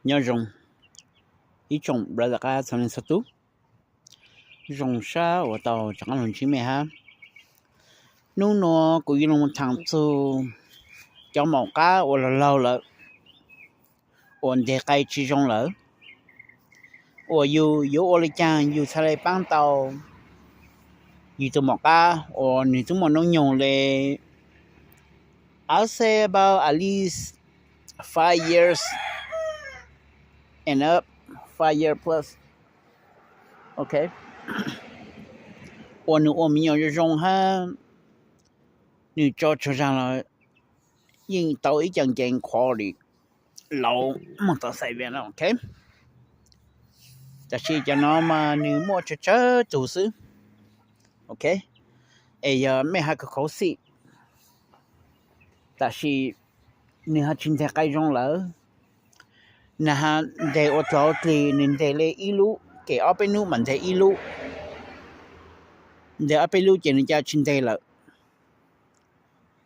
Nyob zoo ib tsoom brother qab txhua leej txhua tus, zoo sab uas tau rov qab los ntsib mej hab. Hnub nuav kuv yuav lug thaam txug cov maum qab uas laug laug lawm, uas nteg qai tsi zoo lawm, uas yug yuav ua le caag yug txhaj le paab tau yug tug maum qab uas nwg tub muaj noob nyoog le, I would say about at least five years and up, five year plus, ok, uas nwg ua me nyuam zoo zoo hab nwg tso tsaug zag los yeej tau ib co game quality laus moog tau xais vee, ok. Tab sis cov no mas nwg muaj tsawg tsawg tug xwb, ok. Es yog mej hab khav khav xim, tab sis nwg hab tsi nteg qai zoo lawm. Nwg hab nteg ua dlog ua dlig, nwg nteg le ib lub, ces ob peb nub mas nteg ib lub, nteg ob peb lub ces nwg ca tsi nteg lawm.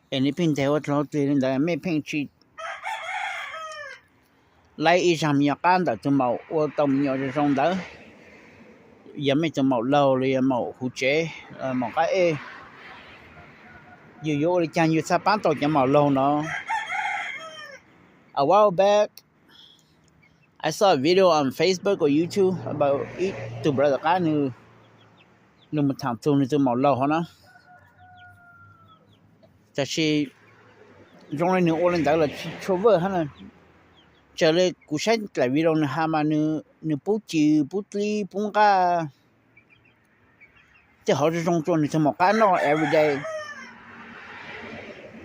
Es nwg pheej nteg ua dlog ua dlig le ntawd, mej pheej tsi laib ib zag me nyuam qab ntawm tug maum ua tau me nyuam zoo zoo ntawd. Yog mej tug maum laug los yog maum huv tsev, maum qab ej, yug yuav ua le caag yug txhaj paab tau cov maum laug no. A while back, I saw a video on Facebook or YouTube about ib tug brother qab nwg, nwg moog thaam txug nwg tug maum laug hov na. Tab sis zoo le nwg ua le ntawd los tsi tshua vwj hab na. Txawm le kuv saib dlaim video nwg has mas nwg pub cw, pub dlib, pub nqaj, tej hov zoo zoo rua nwg tug maum qab noj everyday.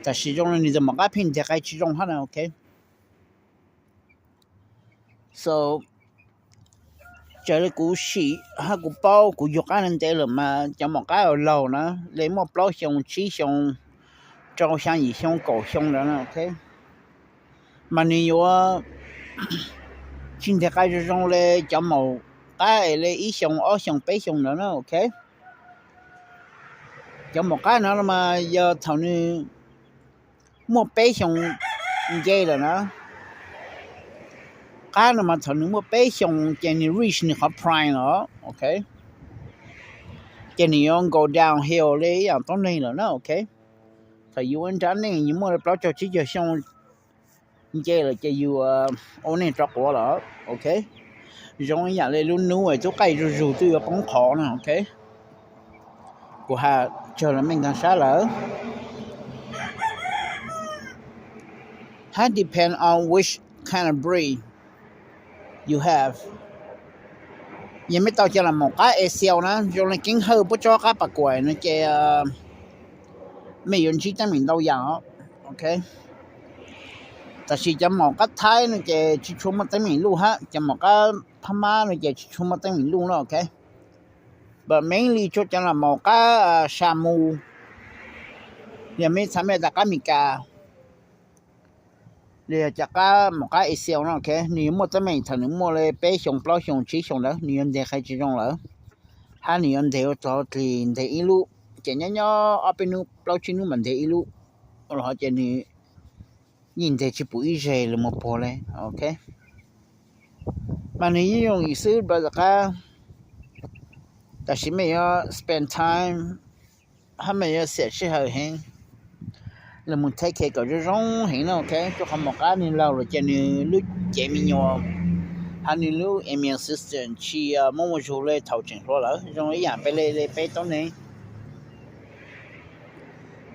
Tab sis zoo le nwg tug maum qab pheej nteg qai tsi zoo hab na, ok. So, txawm le kuv sim hab kuv paub, kuv yug qab ntev lawm mas cov maum qab laug na, le muaj plaub xyoo, tsib xyoo, rau xyaa, yim xyoo, kaum xyoo ntawd na, ok, mas nwg yuav tsi nteg qai zoo zoo le cov maum qab es le ib xyoo, ob xyoo, peb xyoo ntawd na, ok. Cov maum qab no mas yog thaum nwg muaj peb xyoo nce lawm na, qab no mas thaum nwg muaj peb xyoo ces nwg reach nwg qhov prime lawm, ok, ces nwg yuav go downhill le ib yaam tuab neeg lawm na, ok. Thaum yug ua nrab neej yug muaj le plaub caug tsib caug xyoo nce lawm ces yug ua neej rov quav lawm, ok. Zoo ib yaam le lub nub es tub qaij zuj zug tub yuav poob qhov na, ok. Kuv has tsaug los mej nkaag sab lawm. Hab depend on which kind of breed you have. Yog mej tau cov lam maum qab Asia na, zoo le Keeb Hawj, puab tsob qab pas kuam no ces mej yuav ntsib teeb meem ntau yaam, ok. Tab sis cov maum qab Thaib no ces tsi tshua muaj teeb meem luj hab, cov maum qab Phab Mab no ces tsi tshua muaj teeb meem luj na, ok. But mainly tsuas cov lam maum qab Samu, yog mej txhaj mej tas qab Meskas, los yog cov qab maum qab Asia no, ok, nwg yuav muaj teeb meem thaum nwg muaj le peb xyoo, plaub xyoo, tsib xyoo ntawd, nwg yuav nteg qai tsi zoo lawm, hab nwg yuav nteg ua dlog dlig, nteg ib lub, ces nyob nyob ob peb nub, plaub tsib nub mas nteg ib lub, los ces nwg yeej nteg tsi pum ib zeg los puag le, ok. Mas nwg yeej yooj yim xwb, brother qab, tab sis mej yuav spend time hab mej yuav xiam sij hawm heev los mus take care kom zoo zoo heev na, ok. Rua qhov maum qab nwg laug lawm ces nwg lub cev me nyuam hab nwg lub immune system tsi muaj muaj zug le thaum tseem hluas lawm, zoo ib yaam peb le, le peb tuab neeg.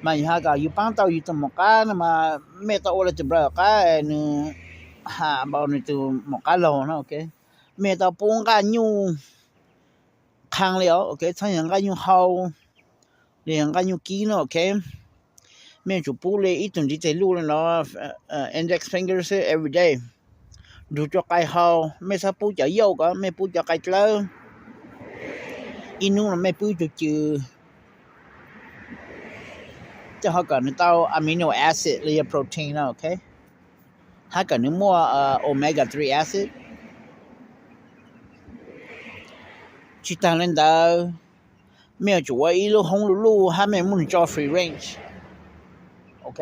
Mas yog has kom yug paab tau yug tug maum qab no mas mej tau ua le tug brother qab nwg has about nwg tug maum qab laug na, ok. Mej tau pub nqaj nyuj qhaa le os, ok, txhob yog nqaj nyuj hau los yog nqaj nyuj kib na, ok. Mej tsum pub le ib tug ntiv tes luj le no, index finger every day, nrug rua qai hau. Mej txhob pub cov yauj ko, mej pub cov qai dlawb. Ib nub no mej pub ib tug cw, coj ho kom nwg tau amino acid los yog protein no, ok, hab kom nwg muaj omega three acid. Tsi taag le ntawd, mej yuav tsum ua ib lub hoob luj luj hab mej muab nwg tso free range, ok.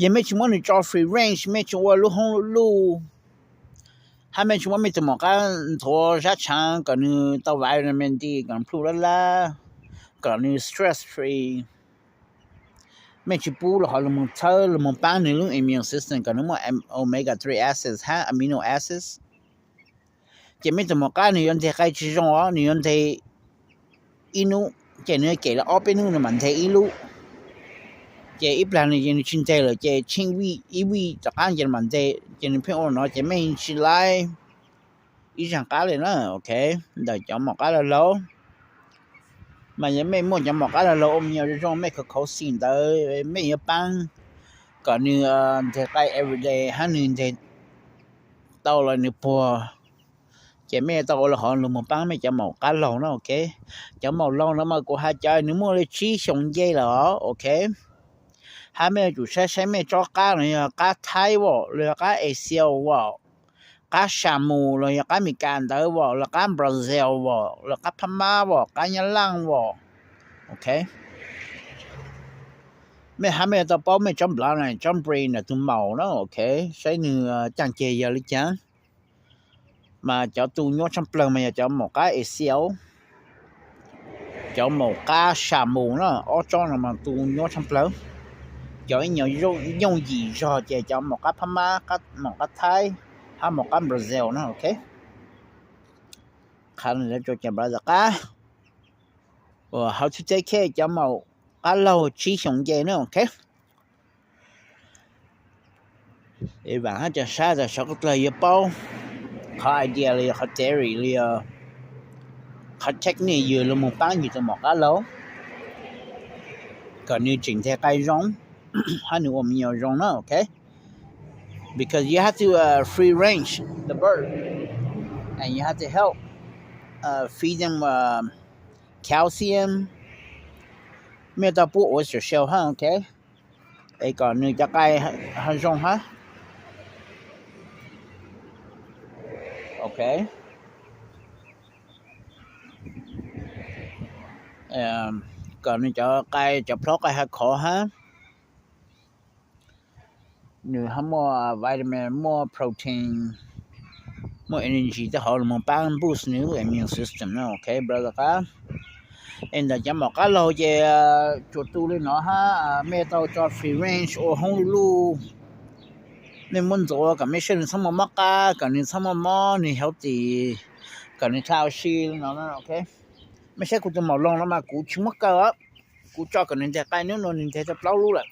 Yog mej tsis muab nws tso free range, mej tsis ua lub hoob lub luj, hab mej tsis muab mej tus maum qab nthuav zab tshaav kom nws tau vitamin D, kom nws plhu lab lab, kom nws stress free, mej tsis pub los ho los moog txhawb los moog paab nws lub immune system kom nws muaj omega three acids hab amino acids, ces mej tus maum qab nws yuav nteg qai tsis zoo os, nws yuav nteg ib nub, ces nws kem lawm ob peb nub nws mam nteg ib lub. Ces ib plag nws tsis nteg lawm ces tsheej ib vij tom qab ces mam nteg, ces nws pheej ua no ces mej tsis laib ib zaag qab li na, ok. Ntawm cov maum qab laug laug, mas yog mej muaj cov maum qab laug laug ua me nyuam zoo zoo, mej khav khauv xim ntawd, mej yuav paab kom nws nteg qai everyday hab nws nteg tau los nws puag, ces mej tau ua los hov lug moog paab mej cov maum qab laug na, ok. Cov maum laug no mas kuv has cov nws muaj li tsib xyoo nce lawm os, ok. Hab mej yuav tsum saib saib mej tsob qab no yog qab Thaib vom los yog qab Asia vom, qab Samus los yog qab Meskas ntawd vom, los qab Brazil vom, los qab Phab Mab vom, qab Nyab Laaj vom, ok. Mej hab mej yuav tau paub mej tsob nplaj na, tsob breed ntawm tug maum na, ok, saib nws caaj ceg yog li caag. Mas cov tu nyuaj tshaaj plawg mas yog cov maum qab Asia, cov maum qab Samus na, ob tsob no mas tu nyuaj tshaaj plawg. Cov ib nyuag yooj yim zog ces cov maum qab Phab Mab, maum qab Thaib, hab maum qab Brazil na, ok. Qha qab, how to take care cov maum qab laug tsib xyoo nce na, ok. Vaam hab ca sab tas sawv qhov dlawg yuav paub qhov idea li yog qhov theory li yog qhov technique yug lug moog paab yug tus maum qab laug kom nws tseem nteg qai zoo hab nws ua me nyuam zoo na, ok. Because you have to free range the bird and you have to help feed them calcium. Mej tau pub oyster shell hab, ok, es kom nws cov qai zoo hab, ok. Kom nws cov qai, cov plhaub qai has khov hab, nws hab muaj vitamin, muaj protein, muaj energy tej hauv lug moog paab boost nws lub immune system na, ok brother qab. Es ntawm cov maum qab laug ces tsuas tu li no hab, mej tau tso free range ua hoob luj luj. Mej muab ntxuav kom mej saib nws txhob muaj mob qab, kom nws txhob muaj mob, nws healthy, kom nws tau si li no, ok. Mej saib kuv tus maum laug no mas kuv tsis muab kaw, kuv tso kom nws nteg qai, nub nua nws nteg tau plaub lub lawm.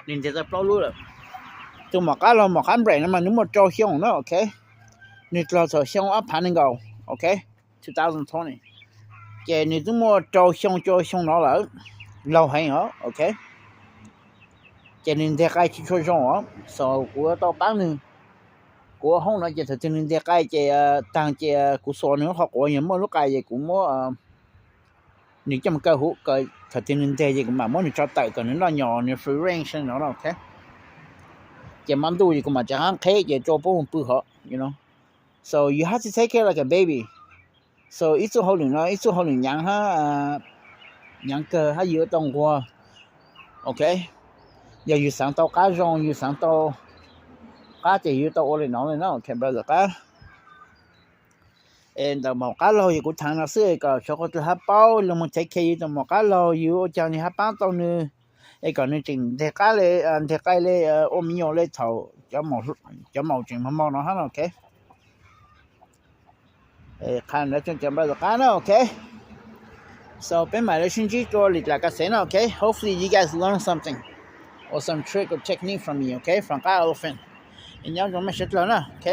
Nws nteg tau plaub lub lawm. Tus maum qab laug, maum qab nplej no mas nws muaj rau xyoo na, ok. Nws laug thaum xyoo ob phav nees nkaum, ok, two thousand twenty. Ces nws twb muaj rau xyoo cuaj xyoo no lawm, laug heev os, ok. Ces nws nteg qai tsis tshua zoo os, so kuv yuav tau paab nws. Kuv ua hoob no ces thaum twg nws nteg qai ces taag ces kuv xuas nws lub qhov quav, yog muaj lub qai ces kuv muab nws coj mus kaw huv, thaum twg nws nteg ces kuv mam muab nws tso tawm kom nws noj nyom nws free range no, ok. Ces hmo ntuj ces kuv mam tseem qab qheb ces tso puab mus pw hov, you know. So you have to take care like a baby. So ib txuj hauj lwm no ib txuj hauj lwm nyaav hab, nyaav kawg hab yug tau nquag, ok. Yog yug xaav tau qab zoo, yug xaav tau qab ces yug tau ua li no li na, ok brother qab. Es ntawm maum qab laug yog kuv thaam no xwb, kom sawv qhov twg hab paub lug moog take care yug tus maum qab laug, yug ua caag nws hab paab tau nws, es kom nws tseem nteg qai le, nteg qai le, ua me nyuam le thaum cov maum tseem mog mog no hab, ok. Qha ntawd tsua cov brother qab na, ok. So peb mam le sib ntsib rua lwm dlaim kas xev na, ok. Hopefully you guys learn something or some trick or technique from me, ok, from Qab Elephant. Nyob zoo mej sawv dlawg na, ok.